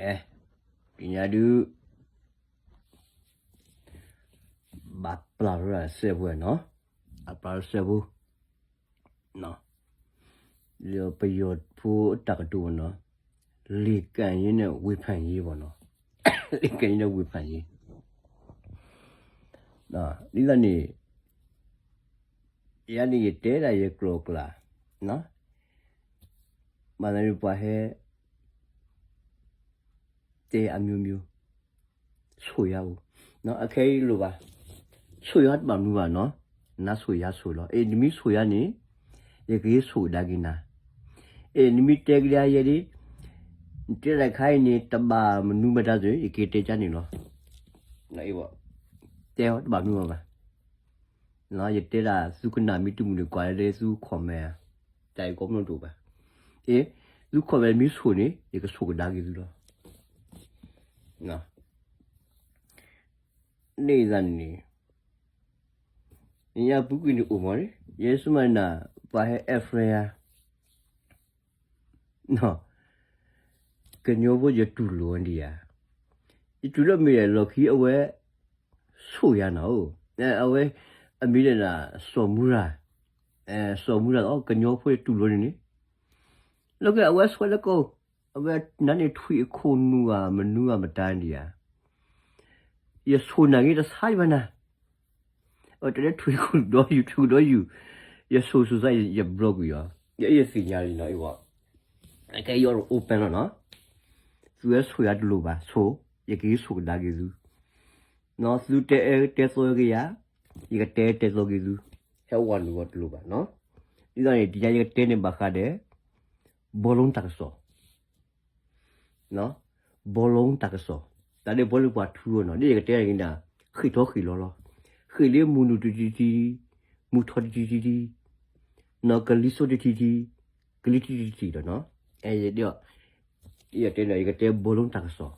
အဲ ကညးဒု ဘၣ်ပျၢ်ရၢစဲးဖိနီၤ, အပျၢ်ရၢစဲးဖိ လၢပယီၤဖိအတၢ်ကတိၤနီၤ, လ့ၣ်ကၣ်ယ့ၣ်န့ၣ်ဝ့ၢ်ဖၣ်ယ့ၣ်ဘၣ်နီၤ, လ့ၣ်ကၣ်ယ့ၣ်န့ၣ်ဝ့ၢ်ဖၣ်ယ့ၣ်, ဒ်သိးန့ၣ် ယၤန့ၣ်ယတဲဒၣ်ယကျိၤကျါ, မၤသးဒ်ပှၤဟဲ တဲအမျိုးမျိုး, ဆိၣ်ယၤအိၣ်, အခဲအံၤလိၣ်ဘၣ်, ဆိၣ်ယၤတဘၣ်မနုၤဘၣ်နီၤ, နဆိၣ်ယၤဆိၣ်လီၤ, အ့ နမ့ၢ်ဆိၣ်ယၤန့ၣ် ယကဟ့ၣ်ဆိၣ်ကဒါက့ၤနၤ, အ့ နမ့ၢ်တဲကဒါယဲဒၣ်, နတဲတၢ်ခါအံၤန့ၣ် တဘၣ်မနုၤမတၤတဂၤ ယကတဲကၢ်န့ၣ်လီၤ, တဲတဘၣ်မနုၤဘၣ်ဘၣ် ယတဲဒၣ်သုကနၣ်မ့ၢ်တမုာ်န့ၣ် ကွၢ်လၢသု comment, တၢ်အံၤကိးမုၢ်နံၤတအိၣ်ဘၣ်, အ့ သု comment မ့ၢ်ဆိၣ်န့ၣ် ယကဆိၣ်ကဒါက့ၤသုလီၤ, န့ၣ်သးန့ၣ် ညါပူၤကွံာ်န့ၣ်အိၣ်မးန့ၣ် ယဲစမးနၤ ပှၤဟဲ add friend ယၤ ကညီဖိယတူၢ်လိာ်ဒံးယၤ, ယတူၢ်လိာ်မ့ၢ်ယလီၢ်ခံအဝဲ ဆိၣ်ယၤနီၤ, အဝဲ အမံၤဒ်နၤ စီၤမူရၤ, စီၤမူရၤ ကညီဖိယတူၢ်လိာ်န့ၣ်န့ၣ်, လီၤက့ၤအဝဲဆိၣ်လၢကီၢ်, အဝဲနၤန့ၣ်ထွံၣ်အခိၣ်နူာ်ဧါ မနုၤဧါမတၤဒံးယၤ, ယဆိၣ်နၤဂ့ၤတဆါယဘၣ်နၤ အဝဲတဲလၢထွံၣ်ခိၣ်ဒီယူၤ ထွံၣ်ခိၣ်ဒီယူၤ, ယဆိၣ်ဆိၣ်သး ယဘျီကွံာ်အီၤ, ယအဲၣ်ယသ့ၣ်ညါလံနီၤ, အဝဲ အကဲယ open လီၤနီၤ, သုဝဲဆိၣ်ယၤတလိၣ်ဘၣ် ဆိၣ်, ယကဟ့ၣ်ဆိၣ်ကဒါက့ၤသု, သုတဲအၢတဲသီက့ၤယၤ, ယကတဲတဲသီက့ၤသု, ဟဲဝဲနုာ်ဂီၤတလိၣ်ဘၣ်နီၤ, ဒ်သိးန့ၣ် တယၤယကတဲန့ၣ်ဘၣ်ဃးဒီး ဘောလုံးတၢ်ကစီၣ် ဘောလုံးတၢ်ကစီၣ်, တၢ်လၢ ဘောလုံး ပှၤထူအီၤနီၤ, ဒ်ယကတဲန့ၣ် ဃ့ၢ်ထီၣ်ဃ့ၢ်လီၤလီၤ, ဃ့ၢ်လၢမုၢ်နုာ်တထံၣ်ထံၣ်, မုၢ်ထီၣ်တထံၣ်ထံၣ်ထံၣ်, နီၢ်ကလံၤစိးတထံၣ်ထံၣ်, ကလံၤထံၣ်တထံၣ်ထံၣ်လီၤနီၤ, အဲ ယတဲ ယတဲန့ၣ် ယကတဲ ဘောလုံး တၢ်ကစီၣ်,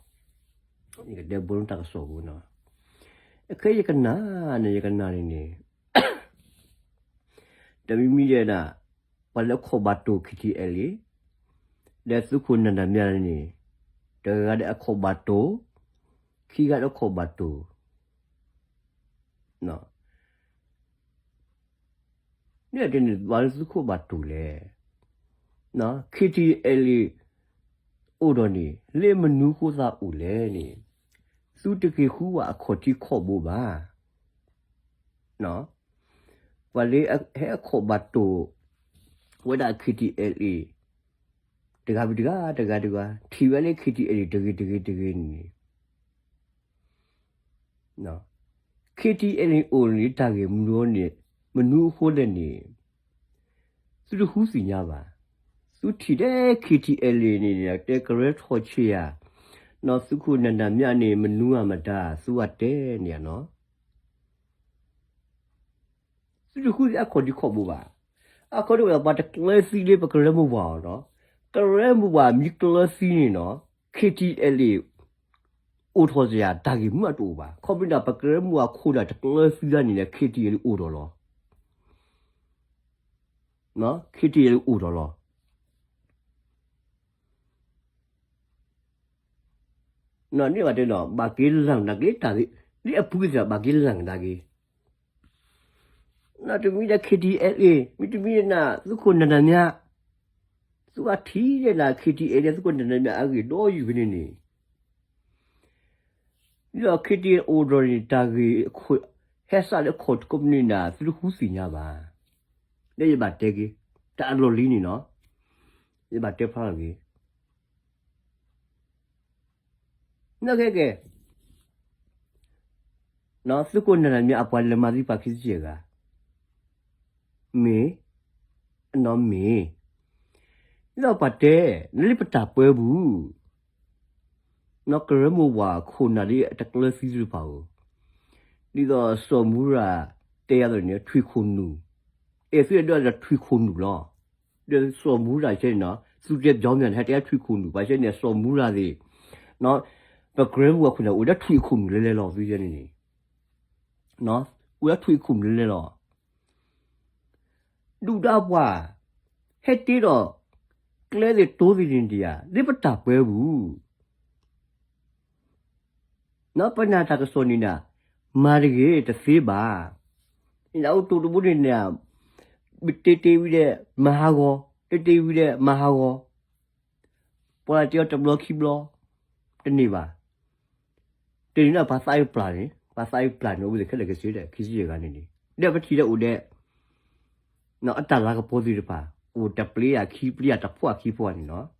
ယကတဲ ဘောလုံး တၢ်ကစီၣ်ပူၤနီၤ, အခဲယကနၣ်န့ၣ် ယကနၣ်န့ၣ်န့ၣ် တမံၤမံၤဒဲးဒၣ် ပှၤလၢအခီၣ်ဘၣ်တိၢ် KTLA, ဒီးသုးခိၣ်နၢ်နၢ်မၠါန့ၣ်, တဂၤဒီးအခီၣ်ဘၣ်တိၢ်, ခံဂၤဒီးအခီၣ်ဘၣ်တိၢ်, န့ၣ်တဲန့ၣ် ပှၤလၢသုးခိၣ်ဘၣ်တိၢ်လဲၣ်, KTLA အိၣ်ဒီးန့ၣ် လၢမနုၤဃိသးအိၣ်လဲၣ်န့ၣ်, သုတက့ၤဃုဝဲအခီၣ်ထံးခီၣ်ဘိဘၣ် ပှၤလၢဟဲအခီၣ်ဘၣ်တိၢ်ဝဲဒၣ် KTLA တဂၤဘၣ်တဂၤ တဂၤတဂၤ ထံၣ်ဝဲလၢ KTLA တဂ့ၤတဂ့ၤတဂ့ၤန့ၣ် KTLA အိၣ်န့ၣ် တၢ်ဂ့ၢ်မနုၤန့ၣ် မနုၤအဃိလဲၣ်န့ၣ် သုတဃုသ့ၣ်ညါဘၣ်. သုထံၣ်ထဲ KTLA န့ၣ် တဲကရၢထီၣ်ဆံးဧါ, နီၢ်သုးခိၣ်နၢ်နၢ်မၠါန့ၣ် မနုၤဧါမတၤ သုဝဲတဲန့ၣ်ဧါနီၤ. သုတဃုသ့ၣ်ညါအခီၣ်ထံးခီၣ်ဘိဘၣ်. အခီၣ်ထံးဝဲ ပှၤတကျၢၤသံလၢပကရၢမိၢ်ပှၢ်အီၤနီၤ. ကရၢမိၢ်ပှၢ်မ့ၢ်ကျၢၤသံန့ၣ်နီၤ KTLA အိၣ်ထီၣ်စ့ၢ်ဧါ တၢ်ဂ့ၢ်မနုၤတအိၣ်ဘၣ်. ခီဖျိဒၣ်ပကရၢမိၢ်ပှၢ်ခိၣ်ဒၣ်တကျၢၤသံဒၣ်န့ၣ် KTLA အိၣ်ထီၣ်လီၤ. KTLA အိၣ်ထီၣ်လီၤ. န့ၣ်ဘၣ်တဲနီၤ ဘၣ်က့ၤလၢ်ကဒါက့ၤတၢ်ဂ့ၢ် လၢအပူၤကသ့ၣ်ဘၣ်က့ၤလၢ်ကဒါက့ၤ နီၢ်တမံၤဒီး KTLA မ့တမံၤဒၣ် သုးခိၣ်နၢ်နၢ်မၠါ သုဝဲထံၣ်ဒၣ် KTLA သုးခိၣ်နၢ်နၢ်မၠါအဂ့ၢ်ဒီးယုၢ်ဖဲန့ၣ်န့ၣ် ဒီး KTLA အိၣ်ဒီးန့ၣ် တၢ်ဂ့ၢ် ဟဲစးလၢအခီၣ်ထံးခီၣ်ဘိန့ၣ် သုတဃုသ့ၣ်ညါဘၣ်. ဒီးယဘၣ်တဲက့ၤ တၢ်အလီၢ်လံၤန့ၣ်နီၤ ယဘၣ်တဲဖျါလီၤက့ၤ နကဲကဲ သုးခိၣ်နၢ်နၢ်မၠါအပှၤလဲၤမၤသံပှၤခံဆံယဲၢ်ဂၤ မ့ၢ် အနီၢ်မ့ၢ် ဒ်သိးပှၤတဲ နလၢပတၢ်ပၢပူၤ နီၢ်ကရၢမိၢ်ပှၢ်ခိၣ်နၢ်ဒ်အတကျၢၤသံသ့ၣ်တဖၣ်ဧိၤ ဒ်သိးစီၤမူရၤတဲယၤသိးန့ၣ် ထွံၣ်ခိၣ်နူာ် အဲၣ်သုအဲၣ်ဒိးဒီးထွံၣ်ခိၣ်နူာ်လီၤ. ဒီးစီၤမူရၤဆဲန့ၣ်နီၤ သုတဲဘျီမ့ၢ်န့ၣ် ဟဲတဲထွံၣ်ခိၣ်နူာ် ပှၤဆဲန့ၣ် စီၤမူရၤသ့ၣ် ပကရၢမိၢ်ပှၢ်ခိၣ်နၢ်အိၣ်ဒီးထွံၣ်ခိၣ်နူာ်လဲၤလဲၤလီၤ သုဆဲန့ၣ်န့ၣ် အိၣ်ဒီးထွံၣ်ခိၣ်နူာ်လဲၤလဲၤလီၤ. ဒုၣ်ဒါပှၤ ဟဲတ့ဒီး ကျဲသ့ၣ်တိသ့ၣ်န့ၣ်ဒံးဧါ လၢပတၢ်ပၢပူၤ ပ ပနၢ်တၢ်ကစီၣ်န့ၣ်နၤ, မၤတဂ့ၤတသ့ဘၣ်. အိၣ်တိၢ်တဘိန့ၣ်နၤ, တ့တ့ဝံၤဒီးမၤဟးဂီၤ, တ့တ့ဝံၤဒီးမၤဟးဂီၤ, ပှၤတဲအီၤတဘျီခံဘျီ, တန့ၢ်ဘၣ်. တန့ၢ်န့ၣ်ပှၤသးအုးပျၢ်န့ၣ်, ပှၤသးအုးပျၢ်န့ၣ် အိၣ်ဝဲခဲလၢာ်ခဲဆ့ဒီး ခံဆံယဲၢ်ဂၤန့ၣ်န့ၣ် ဒီးပထံၣ်ဒီးအိၣ်ဒီး အတၢ်လၤကပီၤသ့ၣ်တဖၣ် အိၣ်တပျ့ၤအခံပျ့ၤ တဖှီၣ်အခံဖှီၣ်န့ၣ်လီၤ.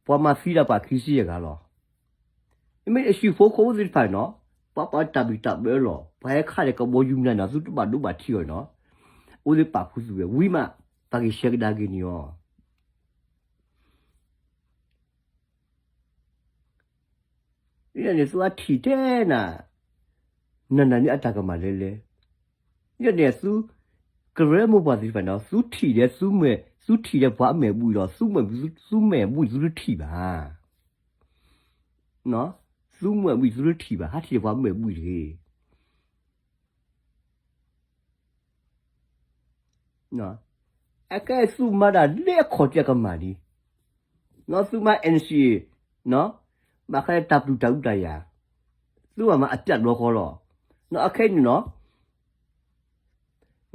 ပှၤမၤသံဒၣ်ပှၤခံဆံယဲၢ်ဂၤလီၤ. မ့မ့ၢ်အဟံၣ်ဖိဃီဖိသ့ၣ်တဖၣ်န့ၣ်လီၤ, ပှၤပှၤတၢ်ဘံၣ်တၢ်ဘၢလီၤ, ပှၤဟဲခးဒီးကဘီယူၤမနၤန့ၣ် သုတဘၣ်ဒိဘၣ်ထံးအီၤန့ၣ်လီၤ. အိၣ်သ့ၣ်ပာ်ခူသူၣ်ဝဲ ဝံၤမး ပှၤက့ၤဆှၢကဒါက့ၤန့ၣ်လီၤ. ဒ်န့ၣ် သုအထံၣ်တဲနၤ, နနၤမ့ၢ်အတၢ်ကမၣ်လဲၤလဲၤ, ဒ်န့ၣ် သုကရၢမိၢ်ပှၢ်သ့ၣ်တဖၣ်န့ၣ် သုထံၣ်ဒီးသုမဲာ်, သုထံၣ်ဒီးပှၤအမဲာ်ဘှံးလီၤ, သုမဲာ်ဘှံး, သုမဲာ်ဘှံးသုတထံၣ်ဘၣ်. သုမဲာ်ဘှံးသုတထံၣ်ဘၣ်, ဟးထံၣ်ဒီးပှၤအမဲာ်ဘှံးတဂ့ၤ. အကဲသုမၤတၢ်လၢအခီၣ်ထံးအကမၣ်ဒံး, သုမၤ NCA, ဘၣ်ဃးလၢတၢ်ပတုာ်တၢ်အုးတၢ်ယၤ, သုဘၣ်မၤအပျးတဘျီဃီလီၤ. အခဲအံၤန့ၣ်နီ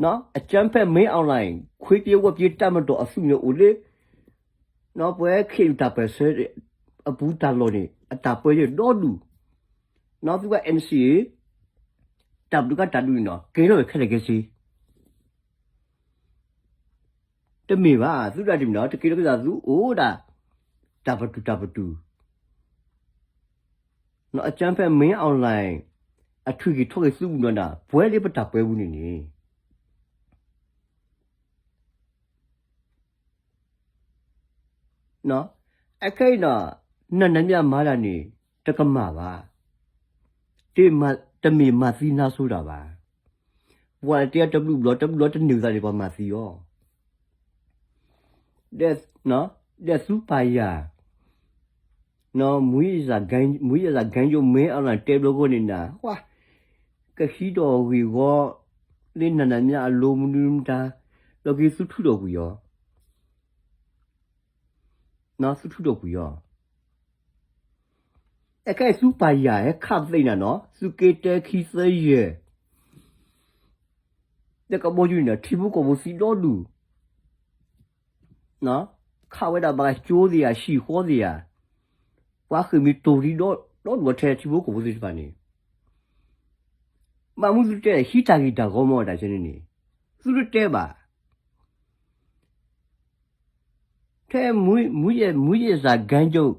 ၤ, အကြမ်းဖက် မင်းအောင်လှိုင် ခွေးပြေးဝက်ပြေး တပ်မတော် အသုးန့ၣ်အိၣ်လၢ ပဝဲ ခ့ၣ်အုၣ်တၢ်ပၢၢ်ဆၢ အပူၤတၢ်လီၢ်န့ၣ် အတၢ်ပၢယဲၢ်ဒီဒူၣ်, သုဘၣ် NCA တၢ်ပတုာ်ကါတၢ်ဒုးန့ၣ်နီၤ ကဲထီၣ်ဝဲခဲလၢာ်ခဲဆ့ တမ့ၢ်ဘၣ်, သုဒၣ်တမ့ၢ်နီၤ တက့ၢ်လီၤက့ၤသးသုအိၣ်ဒၣ် တၢ်ပတုာ်တၢ်ပတုာ်, အကြမ်းဖက် မင်းအောင်လှိုင် အထုးက့ၤထီၣ်က့ၤသုးပူၤနီၤဒၣ် ပှဲၤလၢပတၢ်ပၢပူၤန့ၣ်န့ၣ် အခဲအံၤနီၤ နနၤမ့ၢ်အမၤတၢ်န့ၣ် တကမၣ်ဘၣ်, တမ့ၢ်မၤသံနါဆိတၢ်ဘၣ်, ပှၤတဲတဘျုးဘျီ တဘျုးဘျီတန့ၢ်သးန့ၣ် ပှၤမၤသံအီၤ, ဒီးသုပာ်ယၤ မူးယစ်ဂိုဏ်းချုပ် မင်းအောင်လှိုင် တဲဘျီဃီန့ၣ်နၤ ကဟံးထီၣ်ဂ့ၢ်ဝီ လၢနနၤမ့ၢ်အလိၤမနုၤမတၤ လီၢ်ခံသုထုးထီၣ်ကွံာ်အီၤ, သုထုးထီၣ်ကွံာ်အီၤ, အခဲအံၤသုပာ်ယၤဟဲခးပသ့ၣ်နၤနီၤ သုးက့တၢ ခံ သၢ ယဲၢ် လၢကဘီယူၤန့ၣ် ထံဖိကီၢ်ဖိသံဒီဒူၣ် ခးဝဲဒၣ်ဘၣ်ကၠိသ့ၣ်ဧါ ဟံၣ်ဃီသ့ၣ်ဧါ, ပှၤဃ့ၢ်မှံတိၢ်ဒံးဒီဒူၣ်အီၤထဲထံဖိကီၢ်ဖိသ့ၣ်တဖၣ်န့ၣ်, ဘၣ်မနုၤသုတဲ ဟံးတၢ်ဂ့ၢ်တၢ်ဂီၤမ့ၢ်တၢ်ဆဲန့ၣ်န့ၣ်, သုတတဲဘၣ်, ထဲ မူးယစ်ဂိုဏ်းချုပ်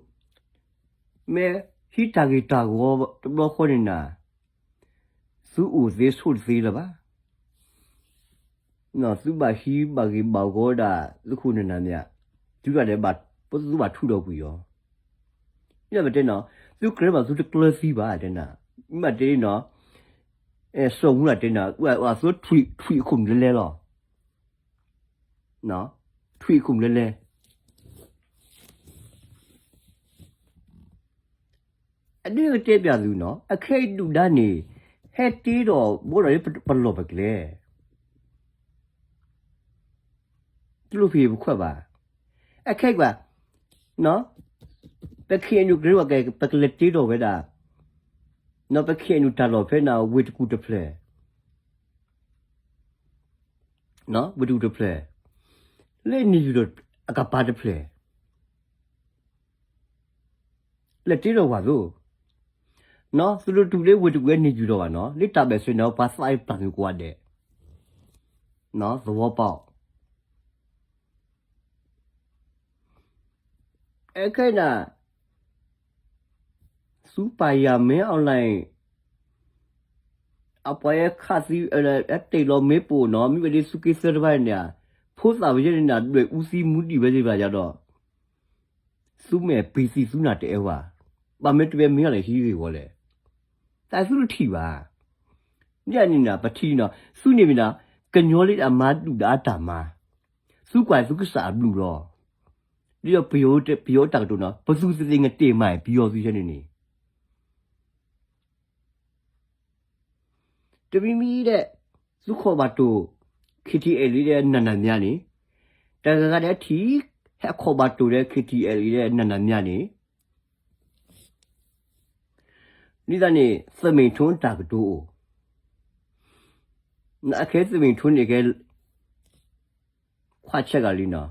မ့ၢ်ဟံးတၢ်ဂ့ၢ်တၢ်ဂီၤတဘျီဃီန့ၣ်နၤ, သုအိၣ်သ့ဆိးတသ့လၢၤဘၣ်. သုဘၣ်ဟံးဘၣ်ဂ့ၢ်ဘၣ်ဂီၤဒၣ် သုးခိၣ်နနၤမ့ၢ်ဧါ, သုတၢ်ဒီး သုဘၣ်ထုးထီၣ်ကွံာ်အီၤ, မ့ၢ်တဲနီၤ သုကြၢးဘၣ်သုတကျၢၤသံဘၣ်တဲနၤ, မ့ၢ်တဲနီၤ စီၤမူလၢ်တဲနၤ အဝဲအသွံၣ်ထွံၣ်အခိၣ်မုၢ်လဲၤလဲၤလီၤ. ထွံၣ်အခိၣ်မုၢ်လဲၤလဲၤ အဒုးကတဲဘၣ်သုနီၤ အခဲအံၤဒုၣ်ဒါန့ၣ် ဟဲတ့ထီၣ်ဘီထီၣ်လၢပလီၢ်ပကျဲ တလိၣ်ဖံးပခွဲးဘၣ်. အခဲအံၤကွၢ် ပ ခ့ၣ်အဲၣ်ယူၣ် ကရၢဝဲကဲ ပကလဲၤတ့ထီၣ်ဝဲဒၣ် ပ ခ့ၣ်အဲၣ်ယူၣ် တၢ်လီၢ်ဖဲန့ၣ် ဝ့ၢ်တကူၣ်တဖျၢၣ် ဝ့ၢ်တကူၣ်တဖျၢၣ် လၢန့ၣ်ယူၢ်ဒီးအကပၤတဖျၢၣ် လဲၤတ့ထီၣ်ဝဲသိး သုတတူၢ်လၢဝ့ၢ်တကူၣ်န့ၣ်ယူၢ်ဒီးဘၣ်နီၤ လၢတၢ်ဘၣ်စၢၤန့ၣ် ပှၤသးအံၤပျၢ်က့ၤကိးဂၤဒဲး သဝီပီၣ် အခဲအံၤန့ၣ် သုပာ်ယၤ မင်းအောင်လှိုင် အပှၤဟဲခးသံ ဟဲတ့ၢ်လီၤမ့ၣ်ပိၢ်နီၤ မ့ၢ်ဝဲဒ်သုးက့သၢတဖၣ်န့ၣ် ဖိသၣ်ဝဲယဲန့ၣ် ဒွဲၣ်အူသံမူဒံးဝဲသ့ၣ်တဖၣ်ယၤဒီး သုမဲာ်ပံၤသံသုနၢ်တအဲၣ်ဝဲ ဘၣ်မ့ၢ်တဝဲ မင်းအောင်လှိုင် ဟံးဂ့ၢ်ဝီလဲၣ် တၢ်သုတထံၣ်ဘၣ်. ဒ်န့ၣ်နၤ ပထံၣ်နီၤ သုန့ၣ်မ့ၢ်နၤ ကညီလၢအမၤဒုၣ်ဒါအတၢ်မၤ သုကွၢ်သုကစၢ်အဘျုးလီၤ. ဒ်ပယီၤတၢ်ကတိၤနီၤ ပသူသ့ၣ်သ့ၣ်ငတဲာ်မး ပယီၤသုဆဲန့ၣ်န့ၣ် တမံၤမံၤဒဲး သုခီၣ်ဘၣ်တိၢ် ခ့ၣ်ထံၣ်အဲၣ်လံဒီးနနၤမၠါန့ၣ် တဂၤဂၤဒဲးထံၣ် ဟဲခီၣ်ဘၣ်တိၢ်ဒီး ခ့ၣ်ထံၣ်အဲၣ်လံဒီးနနၤမၠါန့ၣ် ဒ်သိးန့ၣ် သုးမ့ၣ်ထိတၢ်ကတိၤအိၣ်, အခဲသုးမ့ၣ်ထိန့ၣ်ကဲ ခွါဆဲးဂၤလံနီၤ,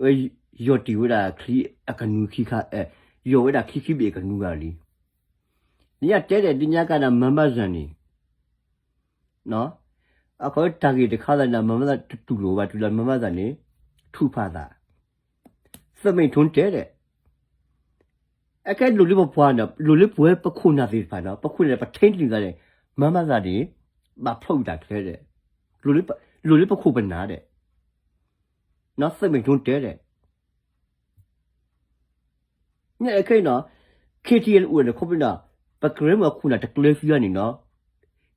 ဝဲယီၢ်တံၢ်ဝဲဒၣ်ချံအကနူခံခါ, ယီၢ်ဝဲဒၣ်ချံခံဘ့ၣ်အကနူဂၤလံ, ဒ်ညါတဲဒဲး ဒ်ညါကါန့ၣ် မၤဘၣ်စၢ်န့ၣ် အခီတၢ်ဂ့ၢ်တခါသးန့ၣ် မၤဘၣ်စၢ်တတူၢ်လိာ်ဘၣ် တုၤလၢမၤဘၣ်စၢ်န့ၣ် ထုးဖးသး, သုးမ့ၣ်ထိတဲဒဲး အခဲလိၣ်လၢပပှၤန့ၣ် လိၣ်လၢပဝဲပခိၣ်နၢ်သ့ၣ်တဖၣ်န့ၣ် ပခိၣ်န့ၣ် ပထဲတနံၤသးန့ၣ် မၤဘၣ်စၢ်န့ၣ် ဘၣ်ဖျီၣ်ဝံၤတၢ်ချၢဒဲး, လိၣ်လၢပခိၣ်ပနၢ်ဒဲး, သုးမ့ၣ်ထိတဲဒဲး မ့ၢ်အခဲအံၤနီၤ ခ့ထံအဲလ်အိၣ်န့ၣ် ခီဖျိနီၤ ပကရၢမိၢ်အခိၣ်နၢ်တကျၢၤသံအီၤန့ၣ်နီၤ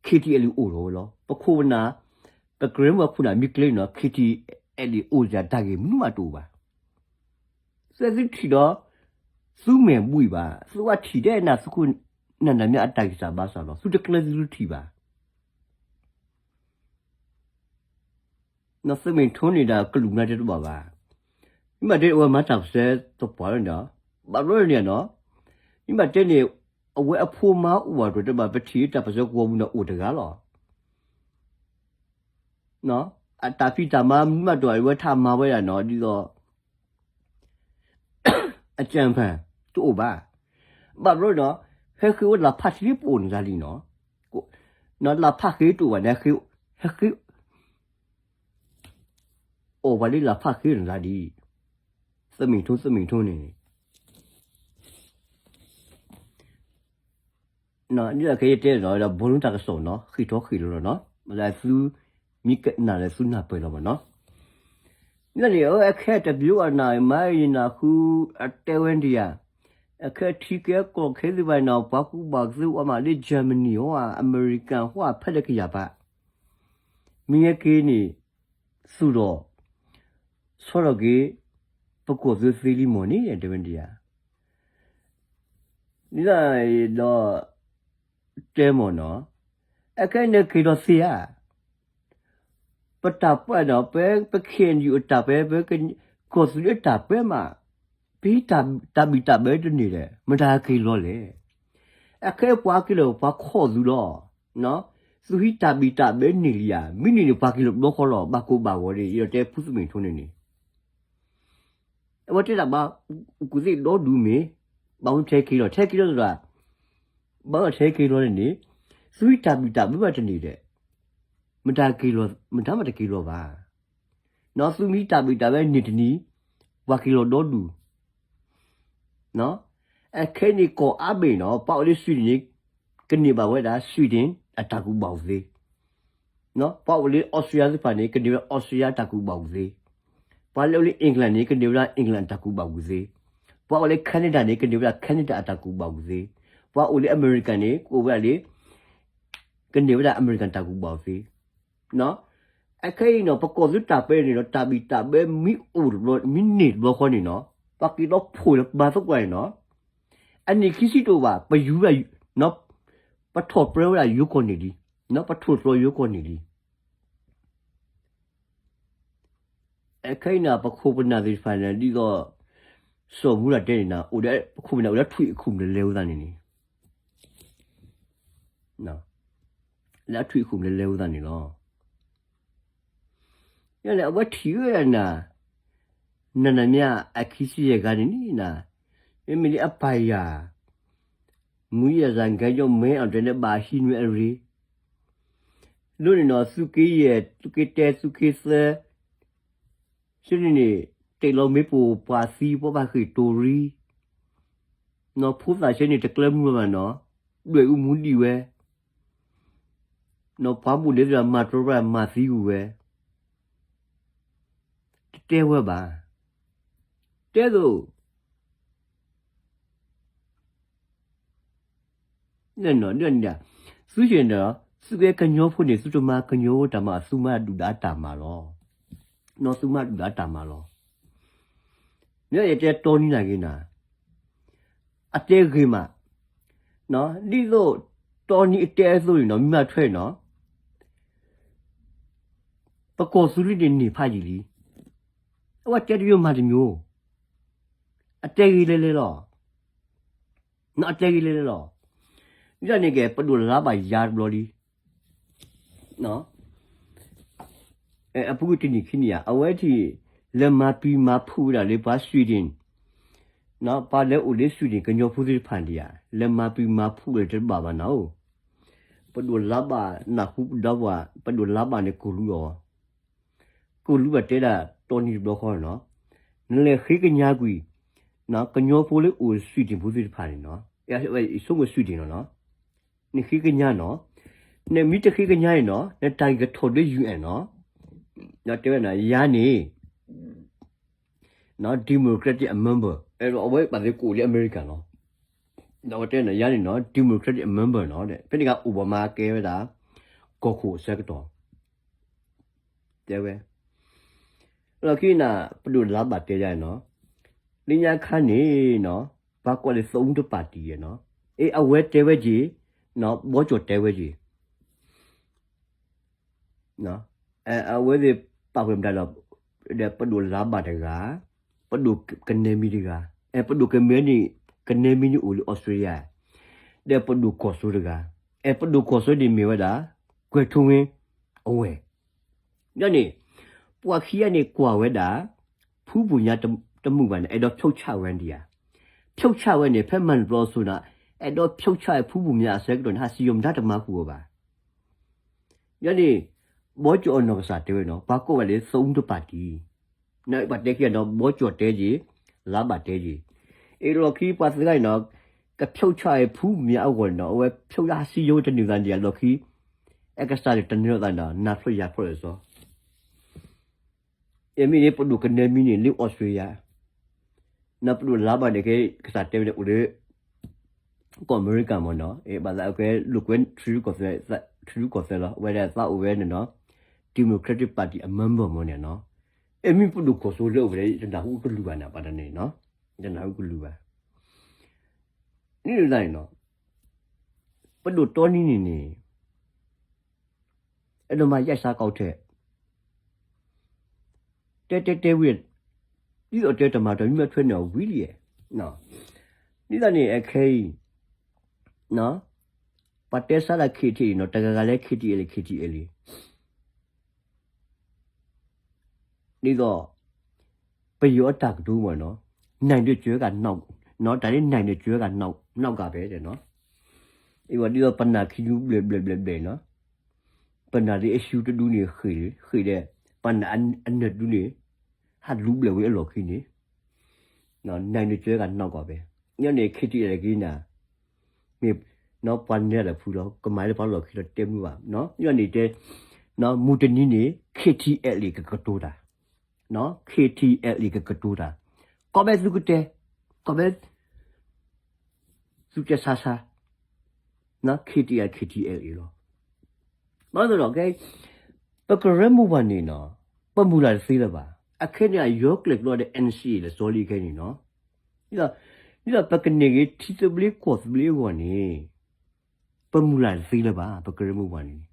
ခ့ထံအဲလ်အိၣ်လီၤဝဲလီၤ. ပခိၣ်ပနၢ် ပကရၢမိၢ်အခိၣ်နၢ်မ့ၢ်ကျၢၤန့ၣ်နီၤ ခ့ထံအဲလ်အိၣ်စ့ၢ်တၢ်ဂ့ၢ်မနုၤမးတအိၣ်ဘၣ်. သုသုထံၣ်ဒီး သုမဲာ်ဘှံးဘၣ် သုဝဲထံၣ်ဒဲးနၤသုခိၣ်နၢ်နၢ်မ့ၢ်အတၢ်ဂံၢ်စၢ်ဘါစၢ်လီၤ. သုတကျၢၤသုထံၣ်ဘၣ် သုးမ့ၣ်ထိန့ၣ်ဒီးကလူးမနုၤတဲတဘၣ်ဘၣ်. မ့ၢ်ဘၣ်တဲအဝဲမၤတၢ်ပၢၢ်ဆၢသပှၢ်လီၤန့ၣ်, ဘၣ်ဘျီန့ၣ်နီၤ, မ့ၢ်ဘၣ်တဲန့ၣ် အဝဲအဖိမါအိၣ်ဘၣ်တတဲဘၣ် ပထံၣ်တၢ်ပၢၢ်ဆၢကဝီၤပူၤန့ၣ်အိၣ်တဂၤလီၤ. အတၢ်ဖံးတၢ်မၤမနုၤမးတအိၣ် အဝဲထးမၤဝဲဒၣ်နီၤ ဒ်သိး အကြံဖန် တအိၣ်ဘၣ်. ဘၣ်ဘျီဒီး ဟဲဃ့ဝဲလၢ်ဖးထံလၢပအိၣ်န့ၣ်လၢလံနီၤ, လၢ်ဖးဃ့တအိၣ်ဘၣ်န့ၣ် ဟဲဃ့ အီၣ်ဘၣ်လၢလၢ်ဖးဃ့န့ၣ်လၢလံ, သုးမ့ၣ်ထိ သုးမ့ၣ်ထိန့ၣ်န့ၣ် ဒ်သိးခဲအံၤတဲဒီး ဘီနတၢ်ကစီၣ်နီၤ ဃ့ၢ်ထီၣ်ဃ့ၢ်လီၤလီၤနီၤ, မ့ၢ်လၢသု မ့ၢ်ကနၣ်လၢသုနၢ်ပၢၢ်လီၤဘၣ်နီၤ. န့ၣ်န့ၣ် အခဲတဘျီအနၢ်မၤယနၢ်ဃု အတဲဝဲဒၣ်ယၤ, အခဲထံကဲကီၢ်ခဲသ့ၣ်တဖၣ်န့ၣ် ပှၤကူၣ်ဘၣ်ကူၣ်သ့အိၣ်မးလၢ Germany ဟီ အမဲရကၤဟီ ဖဲလၢကယၤပၤ မ့ၢ်ဟဲက့ၤန့ၣ် သူၣ်ထီၣ် ဆီထီၣ်က့ၤ ပကီၢ်သူလ့ၤသ့လံမ့ၢ်န့ၣ် တဲဝဲဒၣ်ယၤ, ဒ်သိးဒီး တဲမ့ၢ်နီၤ, အခဲန့ၣ်က့ၤဒီးသ့ဧါ, ပတၢ်ပၢၢ်ဒီး ပ ပ ခ့ၣ်အဲၣ်ယူၣ် အတၢ်ပၢၢ် ပ ကီၢ်သူလ့ၤအတၢ်ပၢၢ်မး, ပဟံးတၢ်ဘံၣ်တၢ်ဘၢတန့ၢ်ဒီး မတၤက့ၤလီၤလဲၣ်. အခဲပှၤက့ၤလီၤပှၤခီၣ်သုလီၤ. သုဟံးတၢ်ဘံၣ်တၢ်ဘၢန့ၢ်လံဧါ, မ့ၢ်န့ၢ်န့ၣ် ပှၤက့ၤလီၤတဘျီဃီလီၤ, ဘၣ်ကိၢ်ဘၣ်ဂီၤန့ၣ် ယအဲၣ်ဒိးတဲဖုသုးမ့ၣ်ထိန့ၣ်န့ၣ် အဝဲတဲဒၣ်ဘၣ် ကူၣ်သ့ၣ်ဒီဒူၣ်မ့ၢ် ဘၣ်မနုၤထဲက့ၤလီၤ ထဲက့ၤလီၤသဒၣ်, ဘၣ်မနုၤထဲက့ၤလီၤန့ၣ်န့ၣ် သုဟံးတၢ်ဘံၣ်တၢ်ဘၢဘၣ်တန့ၢ်ဒီး မတၤက့ၤလီၤ မတၤမးတက့ၤလီၤဘၣ်. သုမ့ၢ်ဟံးတၢ်ဘံၣ်တၢ်ဘၢန့ၢ်တနံၤ ပှၤက့ၤလီၤဒီဒူၣ် အခဲအံၤန့ၣ် ကီၢ်အါဘ့ၣ်နီၤ ပှၤအိၣ်လၢ Sweden န့ၣ် ကန့ၢ်ဘၣ်ဝဲဒၣ် Sweden အတၢ်ကူၣ်ဘၣ်ကူၣ်သ့, ပှၤအိၣ်လၢ Austria သ့ၣ်တဖၣ်န့ၣ် ကန့ၢ်ဝဲဒၣ် Austria တၢ်ကူၣ်ဘၣ်ကူၣ်သ့, ပှၤလၢအိၣ်လၢ England န့ၣ် ကန့ၢ်ဝဲဒၣ် England အတၢ်ကူၣ်ဘၣ်ကူၣ်သ့, ပှၤအိၣ်လၢ Canada န့ၣ် ကန့ၢ်ဝဲဒၣ် Canada အတၢ်ကူၣ်ဘၣ်ကူၣ်သ့, ပှၤအိၣ်လၢ America န့ၣ် ကအိၣ်ဝဲဒၣ်လၢ ကန့ၢ်ဝဲဒၣ် America တၢ်ကူၣ်ဘၣ်ကူၣ်သ့. အခဲအံၤနီၤ ပကီၢ်သူတၢ်ပၢၢ်န့ၣ်ဒီး တၢ်ဘံၣ်တၢ်ဘၢမ့ၢ်အိၣ်တဘျီ မ့ၢ်န့ၢ်တဘျီဃီန့ၣ်နီၤ ပှၤက့ၤဒီးဖိၣ်လၢမၤသကိးန့ၣ်နီၤ အနံၣ်ခံဆံတအိၣ်ဘၣ် ပယူၤဝဲဒၣ် ပထီၣ်ပြၢဝဲဒၣ်ယိၤကီၢ်န့ၣ်လံ, ပထိၣ်သတြီၤယိၤကီၢ်န့ၣ်လံ. အခဲအံၤန့ၣ် ပခိၣ်ပနၢ်သ့ၣ်တဖၣ်န့ၣ် ဒ်သိး စီၤမူရၤတဲန့ၣ် အိၣ်ဒီးပခိၣ်ပနၢ်အိၣ်ဒီးထွံၣ်အခိၣ်မုၢ်လၢလဲၤဝဲသးန့ၣ်န့ၣ် လၢအထွံၣ်အခိၣ်မုၢ်လၢလဲၤဝဲသးန့ၣ်လီၤ. ယန့ၣ် အဝဲထံၣ်ဝဲဒၣ်နၤ, နနမ့ၢ်အခံဆံယဲၢ်ဂၤန့ၣ်န့ၣ်နၤ, မ့မ့ၢ်လၢအပာ်ယၤ, မူယဲၢ်စၢ်ကဲယီၤမဲအီၤတဲန့ၣ်ဘၣ်ဟံးနွဲအရ့, ဒ်န့ၣ်နီၤ သုးက့ယဲၢ် သုးက့တဲ သုးက့သၢ ဆန့ၣ်န့ၣ် တ့ၢ်လီၤမ့ၣ်ပိၢ်ပှၤသံ ပှၤဘၣ်ဃ့ၢ်တိၤရံ, နီၢ်ဖိသၣ်ဆန့ၣ် တကျၢၤမုၢ်ဘၣ်နီၤ, ဒွဲၣ်အူမူဒံးဝဲ, နီၢ်ပှၤဘိၣ်န့ၣ်သရၣ် မၤတြီဝဲ မၤသံဝဲ, တတဲဝဲဘၣ်, တဲသိး သုန့ၣ် သုကဲကညီဖိန့ၣ် သုတမၤကညီဖိတၢ်မၤ သုမၤဒုၣ်ဒါတၢ်မၤလီၤ. နီၢ်သုမၤဒုၣ်ဒါတၢ်မၤလီၤ. မ့ၢ်ယတဲတီနံၤနာ်က့ၤနၤ, အတဲဂ့ၤမး, ဒ်သိးတီနံၤအတဲအသိးန့ၣ်နီၤ မ့ၢ်မၤထွဲနီၤ ပကီၢ်သူလ့ၤန့ၣ်န့ၢ်ဖးယံာ်လံ. အဝဲတဲတမျိုးမၤတမျိုး, အတဲဂ့ၤလဲၤလဲၤလီၤ. နီၢ်အတဲဂ့ၤလဲၤလဲၤလီၤ. ဒ်န့ၣ်က့ ပဒိၣ်လါဘၣ်ယါတဘျီလံ. အပူၤကွံာ်တနံၣ်ခံနံၣ်ဧါ အဝဲထံၣ် လဲၤမၤပျံၤမၤဖုးဝဲဒၣ်လၢပှၤ Sweden, ပှၤလၢအိၣ်လၢ Sweden ကညီဖိသ့ၣ်တဖၣ်န့ၣ်ဧါ လဲၤမၤပျံၤမၤဖုးလၢတဘၣ်ဘၣ်နၤဧိၤ, ပဒိၣ်လါဘၣ်နၢ်ဟူပဒီပုၢ်ဝဲၢ် ပဒိၣ်လါဘၣ်န့ၣ်ကိၢ်လူအီၤ, ကိၢ်လူဘၣ်တဲဒၣ်တီနံၤတဘျီဃီနီၤ, နလဲၤဃ့ကညးကွံာ် ကညီဖိလၢအိၣ် Sweden ဖိသ့ၣ်တဖၣ်န့ၣ်နီၤ, ဆိကမိၣ် Sweden နီၤနီၤ, နဃ့ကညးနီၤ, နမ့ၢ်တဃ့ကညးန့ၣ်နီၤ နတၢ်ဂ့ၢ်ကထီၣ်ဒၢ ယူၣ်အဲၣ်နီၤ, တဲဝဲဒၣ်ယၤန့ၣ် democratic အ member, အဝဲဘၣ်သ့ၣ်ကိးလၢအမဲရကၤနီၤ, ဒီးအဝဲတဲန့ၣ် ယၤန့ၣ်နီၤ democratic အ member နီၤ, ဖဲန့ၣ်ကအိၣ်ဘၣ်မၤကဲဝဲဒၣ် ကီၢ်ခိၣ်အဆၢကတီၢ်, တဲဝဲ, လီၢ်ခံနၤ ပဒိၣ်လါဘၣ်တဲယၤနီၤ, လၢညါခါန့ၣ်နီၤ ပှၤကိးလၢ သအူတပၣ်တံၣ်နီၤ, အဝဲတဲဝဲက့ၤ, ဘီကၠီၣ်တဲဝဲက့ၤ အဝဲသ့ၣ်ပာ်ဖှိၣ်မတၤဒီး ပဒိၣ်လါဘၣ်တဂၤ, ပဒိၣ်ကနဲမံတဂၤ, အဲ ပဒိၣ်ကနဲမံန့ၣ်, ကနဲမံန့ၣ်အိၣ်လၢအီစထြ့လယါ, ဒီးပဒိၣ်ကီၢ်စိတဂၤ, အဲ ပဒိၣ်ကီၢ်စိန့ၣ်မ့ၢ်ဝဲဒၣ် ကွဲၤထူဝ့အဝဲၢ်, ဒ်န့ၣ် ပှၤခံဂၤန့ၣ်ကွၢ်ဝဲဒၣ် ဖုဘိၣ်ညါတမုာ်ဘၣ်န့ၣ် အဲၣ်ဒိးဖျိုးချဝဲဒံးဧါ, ဖျိုးချဝဲန့ၣ် ဖဲမၤန့ၢ်တဘျီအစိၤန့ၣ် အဲၣ်ဒိးဖျိုးချဝဲဖုဘိၣ်ညါအဆၢကတီၢ်န့ၣ် ဟးစံယိၤမတၤတမၤဃုာ်အီၤဘၣ် ဒ်န့ၣ် ဘီကၠီၣ်အနီၢ်ကစၢ်တဲဝဲနီၤ ပှၤကိးဝဲလၢ သအူတပၣ်တံၣ်, ပှၤတဲခံဂၤဒီး ဘီကၠီၣ်တဲက့ၤ, လါဘၣ်တဲက့ၤ, အလီၢ်ခံပှၤသၢဂၤန့ၣ်နီၤ ကဖျိုးချဝဲဖုဘိၣ်ညါအဂီၢ်န့ၣ်နီၤ အဝဲဖျိုးလၢဟးစံယိၤတနုာ်သးန့ၣ် အလီၢ်ခံ အကစၢ်န့ၣ်တနၢၤသးန့ၣ်ဒီး နၢ်ဖျိယၢ်ဖျိလၢာ်စီ အမ့ၢ်န့ၣ် ပဒိၣ်ကနဲမံန့ၣ် လၢအီစထြ့လယါ, နပဒိၣ်လါဘၣ်န့ၣ်က့ ကစၢ်တဲဝဲန့ၣ် အိၣ်လၢ ကီၢ်အမဲရကၤမ့ၢ်နီၤ, ဘၣ်သးအကဲလိာ်ကွဲ ထရူကီၢ်သဲးလီၤ, ဝဲဒၣ်သးအိၣ်ဝဲန့ၣ်နီၤ democratic party အ member မ့ၢ်န့ၣ်နီၤ, အမ့ၢ်ပဒိၣ်ကီၢ်စိလၢအိၣ်ဝဲဒၣ် တနၢ်ဟူကလုၢ်ဘၣ်န့ၣ် ပှၤတန့ၣ်နီၤ, တနၢ်ဟူကလုၢ်ဘၣ်, န့ၣ်န့ၣ်နီၤ, ပဒိၣ်တီနံၤန့ၣ်န့ၣ် အဲၣ်ဒိးမၤယဲၢ်စးကီးထဲ, တဲတဲတဲဝံၤ, ဒ်သိးတဲတမၤတၢ်မ့ၢ်ထွဲန့ၣ်အီၤဝံၤလံ, ဒ်သိးန့ၣ် အခဲအံၤ, ပှၤတဲဆါဒၣ် KTLA နီၤ တဂၤဂၤလဲၣ် KTLA KTLA ဒ်သိး ပယီၤအတၢ်ကတိၤမ့ၢ်နီၤ, နၢ်ဒိၣ်ကၢဂၤနီၢ်, တၢ်ဒ်နၢ်ဒိၣ်ကၢဂၤနီၢ်ကၢ်ဖဲနီၤ, အဝဲဒ်သိးပနၢ်ခံဒူဘျဲၣ်ဘျဲၣ်ဘျဲၣ်ဘျဲၣ်နီၤ, ပနၢ်ဒ်အရှူတဒူန့ၣ် ဃ့ၢ်လံ ဃ့ၢ်ဒီး ပနၢ်အနၢၣ်တဒူန့ၣ် ဟးဒူဘျဲၣ်ဝဲအလီၢ်ခံန့ၣ် နၢ်ဒိၣ်ကၢဂၤနီၢ်ကၢ်ဖဲ, ယန့ၣ် KTLA က့နၤ, မ့ၢ်နီၤပှၤနဲဒၣ်ဖုလီၤ ကမၤလၢပှၤလီၢ်ခံလီၤတဲမုာ်ဘၣ်, ယန့ၣ်တဲ, မုၢ်တနံၤန့ၣ် KTLA ကကတိၤတၢ်, KTLA ကကတိၤတၢ်, ကီးဘဲသုကတဲ, ကီးဘဲ သုတဲဆါဆါ, KTLA KTLA လီၤ, ဘၣ်ဆၣ်ဒီး ပကရၢမိၢ်ပှၢ်န့ၣ်နီၤ, ပမုၢ်လၢ်တသ့လၢၤဘၣ်, အခဲန့ၣ်အယီၤကျဲၣ်ကျီဒီး NCA လၢစီလံခဲန့ၣ်နီၤ, ဒ်သိးပကန့ၢ်က့ၤထံသဘျ့ကီၢ်သဘျ့အဂီၢ်န့ၣ်, ပမုၢ်လၢ်တသ့လၢၤဘၣ် ပကရၢမိၢ်ပှၢ်န့ၣ်,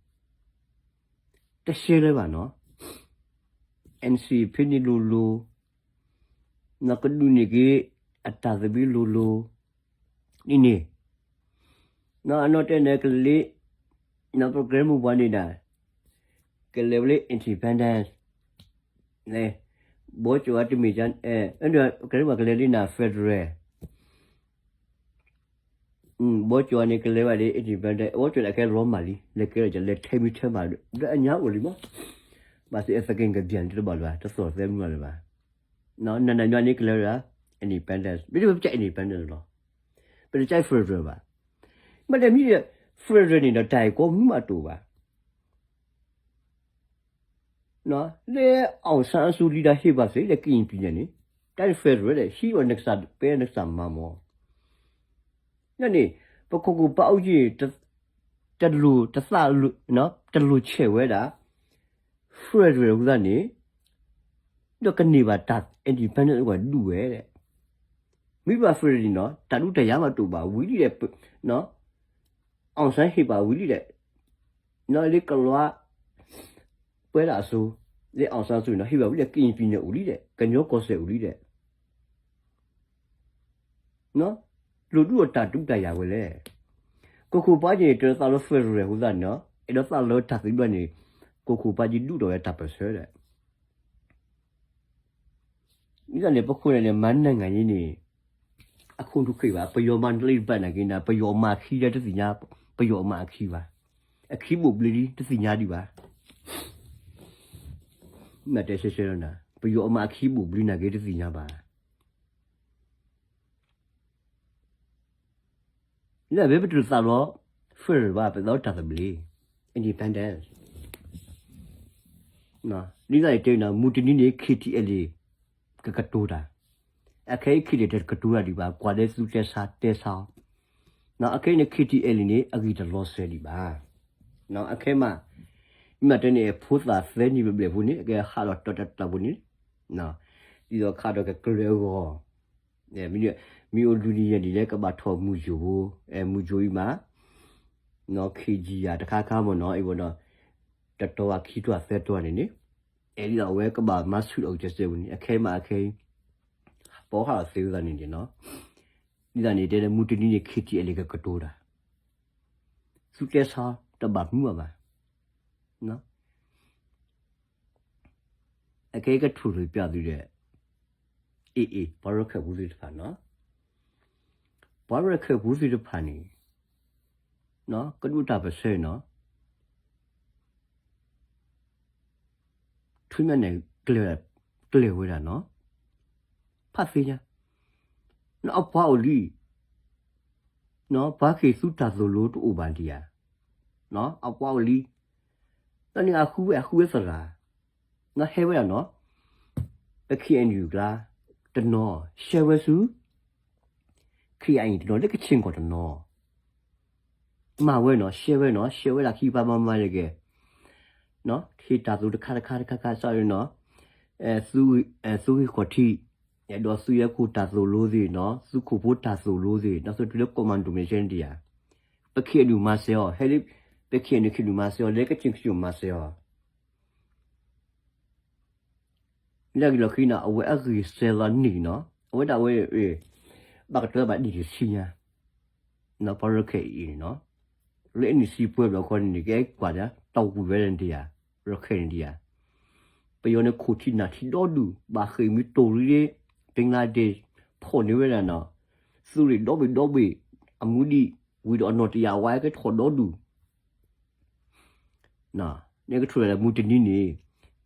တရှဲလၢၤဘၣ်နီၤ, NCA ဖဲန့ၣ်လိၤလိၤ, ကဒုးန့ၢ်က့ၤ အတၢ်သဘျ့လိၤလိၤ, ဒ်န့ၣ်, အနီၢ်တဲန့ၣ်ကလ့, ပကရၢမိၢ်ပှၢ်န့ၣ်ဒၣ်, ကလဲၤဝဲလၢ independence, ဘီကၠီအတမ့ၢ်, ကရၢမိၢ်ပှၢ်ကလဲၤလံနၤ federal, ဘီကၠီန့ၣ်ကလဲၤဝဲလၢ independence ဘီကၠီန့ၣ်ကဲလီၤမၢ်လံ လဲၤကဲလီၤလဲၤထဲမံထဲမၤ, ဒီးအညါအိၣ်လံမး, ဘၣ်သ့ၣ်အသက့ၢ်ကဘျၢၣ်န့ၣ်တဘၣ်လၢၤဘၣ် တသီၣ်သဲမုၢ်လၢၤဘၣ်, နနၤညါန့ၣ်ကလဲၤဝဲဒၣ် independence မ့ၢ်တပကဲ independence လီၤ, ပတကဲ federal ဘၣ်, မ့တမ့ၢ် federal န့ၣ်ဒီးတၢ်အံၤကိးမုၢ်မးတအိၣ်ဘၣ် လၢ အောင်ဆန်းအစိုး leader ဟ့ၣ်ဘၣ်သ့လၢကရင်ပြည်နယ်န့ၣ်, တၢ် federal ဒီး ဟံးအီၤနကစၢ်ပဲနကစၢ်မၤမီၢ်, န့ၣ်, ပခိၣ်ကပၤအိၣ်က့ၤ, တလိၣ်တသး, တလိၣ်ဆဲးဝဲဒၣ်, federal အဃိသတးန့ၣ်, ဒီးကန့ၢ်ဘၣ်တၢ် independence အဂီၢ်ဒူၣ်ဝဲဒၣ်, မ့ၢ်ဘၣ် federal န့ၣ်နီၤ တၢ်ဒုးတၢ်ယၤမးတအိၣ်ဘၣ်ဝံၤလံဒီး အောင်ဆန်းဟ့ၣ်ဘၣ်ဝံၤလံဒီး, လၢကလီၤ, ပှဲၤဒၣ်အစိၤ, လၢ အောင်ဆန်းအစိုး န့ၣ် ဟ့ၣ်ဘၣ်ဝံၤလံဒီး ကရင်ပြည်နယ် အိၣ်လံဒီး ကညီကီၢ်စဲၣ်အိၣ်လံဒီး, လိၣ်ဒုးအီၤတၢ်ဒုးတၢ်ယၤဝဲလဲၣ်, ကီး ကီၢ်ခိၣ်ပှၢ်က့န့ၣ် တသးလီ federal အဃိသတးန့ၣ်နီၤ အဲၣ်ဒိးသးလီတၢ်သဘျ့န့ၣ် ကီၢ်ခိၣ်ပှၢ်က့ဒုးထီၣ်ဝဲတၢ်ပၢၢ်ဆၢဒီး ဒ်သိးန့ၣ် ပခိၣ်နၢ်န့ၣ် မၤနၢၤဂၤန့ၣ်န့ၣ် အခိၣ်နူာ်ဃ့ဘၣ် ပယီၤမၤနၢၤလၢတဘၣ်နာ်က့န့ၣ် ပယီၤအမၤအခံဒီးတသ့ၣ်ညါ ပယီၤအမၤအခံဘၣ် အခံဘိၣ်ဘျ့ဒံး တသ့ၣ်ညါဒံးဘၣ် မ့ၢ်တဲဆဲဆဲလီၤနၤ ပယီၤအမၤအခံဘိၣ်ဘျ့နာ်က့တသ့ၣ်ညါဘၣ် လၢအဝဲပတသးလီ federal ဘၣ် ပသးလီတၢ်သဘျ့ independence ဒ်သိးအံၤတဲနီၤ မုၢ်တနံၤန့ၣ် KTLA ကကတိၤတၢ် အခဲအံၤ KTLA တကတိၤတၢ်ဒံးဘၣ် ကွၢ်လၢသုတဲဆါတဲဆါအီၤ အခဲအံၤန့ၣ် KTLA န့ၣ် အဂံၢ်တလီၤစဲၤဒံးဘၣ် အခဲမး မ့ၢ်တဲန့ၣ် ဖိသၣ်သၢနံၣ်ဘျဲၣ်ဘျဲၣ်ဖိန့ၣ် ကဟးဒီးတီတီတီဖိန့ၣ် ဒ်သိးခးဒီးကကြၢးအဂီၢ် မ့ၢ်အိၣ်လွံၢ်နံၣ်ယဲၢ်နံၣ်လၢကဘၣ်ထီၣ်မုၢ်ယိၤဖိ မုၢ်ယိၤအံၤမး KG ယၤတခါခါမ့ၢ်နီၤ အံၤဘၣ်ဒီး တတီၤအခံတီၤသၢတီၤန့ၣ်န့ၣ် အဲၣ်ဒ်သိးအဝဲကဘၣ်မၤဆူၣ်ထီၣ်ကစဲးစဲးပူၤန့ၣ် အခဲမးအခဲအံၤ ပိာ်ဟးဒီးသ့ဝဲသးန့ၣ်န့ၣ်နီၤ ဒ်သိးန့ၣ်တဲလၢမုၢ်တနံၤန့ၣ် KTLA ကကတိၤတၢ် သုတဲဆါတဘၣ်မုာ်ဘၣ် အခဲအံၤကထူၣ်ဖျဲးပျးသုဒီး အ့ၣ်အ့ၣ် ပှၤရခဲၣ်ဖိသ့ၣ်တဖၣ်နီၤ ပှၤရခဲၣ်ဖိသ့ၣ်တဖၣ်န့ၣ် ကဒိးတၢ်ပၢၢ်ဆၢနီၤ ထူညါန့ၣ် ကျဲၤဝဲဒၣ်နီၤ ဖးသ့ၣ်ညါ အပှၤအိၣ်လံ ပှၤက့ၤသူတၢ်သိၣ်လိတအိၣ်ဘၣ်ဒံးဧါ အပှၤအိၣ်လံ တၢ်န့ၣ်အဃုဝဲအဃုဝဲသရၣ် ဟဲဝဲဒၣ်နီၤ ပ KNU ကျါ တနီၤ ရှဲဝဲဆူ ခရံာ်အံၤတနီၤ လၢကဆ့ၣ်ကီၢ်တနီၤ မၤဝဲနီၤ ရှဲဝဲနီၤ ရှဲဝဲဒၣ်ခံပၤမၤမၤန့ၣ်က့ၤ ဟ့ၣ်တၢ်သိၣ်တခါတခါတခါခါစးန့ၣ်နီၤ သုးဂ့ၢ်ခီၣ်ထံး အဲၣ်ဒိးသုးယဲၢ်ခိၣ်တၢ်သိၣ်လိသ့ၣ်နီၤ သုးခိၣ်ဖိတၢ်သိၣ်လိသ့ၣ် ဒီးသုးတုၤလၢကီၢ်မၤဒိၣ်မ့ၢ်ရှဲန့ၣ်ဒံးဧါ ပ KNU မၤစၢၤအီၤ ဟဲလၢ ပ KNU KNU မၤစၢၤအီၤ လၢကဆ့ၣ်ကဆ့ၣ်မၤစၢၤအီၤ လၢအဂ့ၢ်လီၢ်ခံနီၤ အဝဲအဂ့ၢ်စဲၤလီၤန့ၣ်နီၤ အဝဲဒၣ်ဝဲ ဘၣ်ကတၢၢ်ဘၣ်ဒံၣ်တဆံညါ ပှၤရခဲၣ်အံၤန့ၣ်နီၤ လၢအနံၣ်ဆံပှဲၤဘျီခီန့ၣ်န့ၣ် ကဲကွၢ်ဒၣ် တၢ်ဝံၤဝဲန့ၣ်ဒံးဧါ ရခဲၣ်န့ၣ်ဒံးဧါ ပယီၤန့ၣ်ခိၣ်ထံးနၢ်ထံးဒီဒူၣ် ဘၣ်ဃ့ၢ်မံၤတိၢ်ရ့ၣ် ဘင်္ဂလားဒေ့ရှ် ဖီၣ်န့ၢ်ဝဲဒၣ်နီၤ သုးရ့ၣ်ဒီဘ့ၣ်ဒီဘ့ၣ် အမူဒံး ဝံၤဒီးအနီၢ်တယာ်ဝါကထီၣ်ဒီဒူၣ် န့ၣ်ကထူၣ်လၢမုၢ်တနံၤန့ၣ်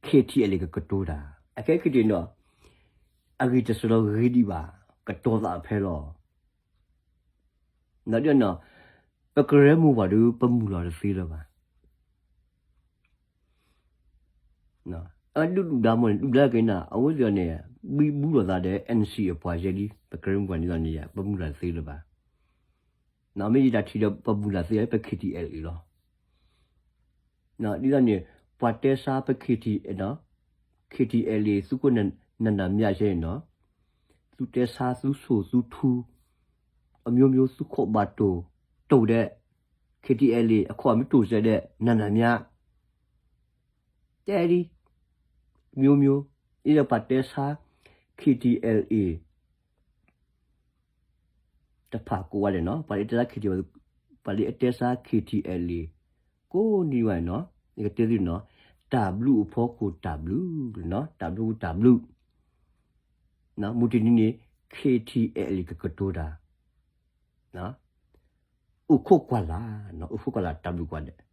KTLA ကကတိၤတၢ် အခဲကတ့ၢ်နီၤ အဂံၢ်တစၢၤလီၤဂ့ၤဒံးဘၣ် ကတီၤသးဖဲလီၤ ဒီး ပကရၢမိၢ်ပှၢ်ဒီး ပမုၢ်လီၤတသ့လၢၤဘၣ် အဒုးဒုၣ်ဒါမ့ၢ်န့ၣ် ဒုၣ်ဒါက့ၤနၤ အဝဲသ့ၣ်န့ၣ် ဘံဘူလိာ်သးဒီး NC အပှၤယဲလံ ပကရၢမိၢ်ပှၢ်န့ၣ်န့ၣ် ပမုၢ်လီၤတသ့လၢၤဘၣ် မ့ၢ်ယတၢ်ထံၣ်ဒီး ပမုၢ်လီၤသ့လၢပ KTLA လီၤ ဒ်သိးန့ၣ် ပှၤတဲဆါပ KTLA KTLA သုးခိၣ်နၢ်နၢ်မၠးယဲန့ၣ်နီၤ သုတဲဆါသုဆိၣ်သုထူ အမျိုးမျိုး သုခိၣ်ဘၣ်တိၢ် တိၢ်ဒဲး KTLA အခီၣ်မ့ၢ်တိၢ်စဲးဒဲး နၢ်နၢ်မၠး တဲဒ် မျိုးမျိုး အံၤဒီးပှၤတဲဆါ KTLA တဖၣ်ကိးဂၤဒဲးနီၤ ပှၤလၢအတဲဆါ KTLA ပှၤလၢအတဲဆါ KTLA ကိးနံၤဝဲနီၤ ယကတဲသုနီၤ တၢ်ဘျုးအဖီခိၣ်တၢ်ဘျုးနီၤ တၢ်ဘျုးတၢ်ဘျုး မုၢ်တနံၤန့ၣ် KTLA ကကတိၤတၢ် အိၣ်ခိးကွၢ်လၢ် အိၣ်ခိးကွၢ်လၢ်တၢ်ဘျုးကွၢ်ဒဲး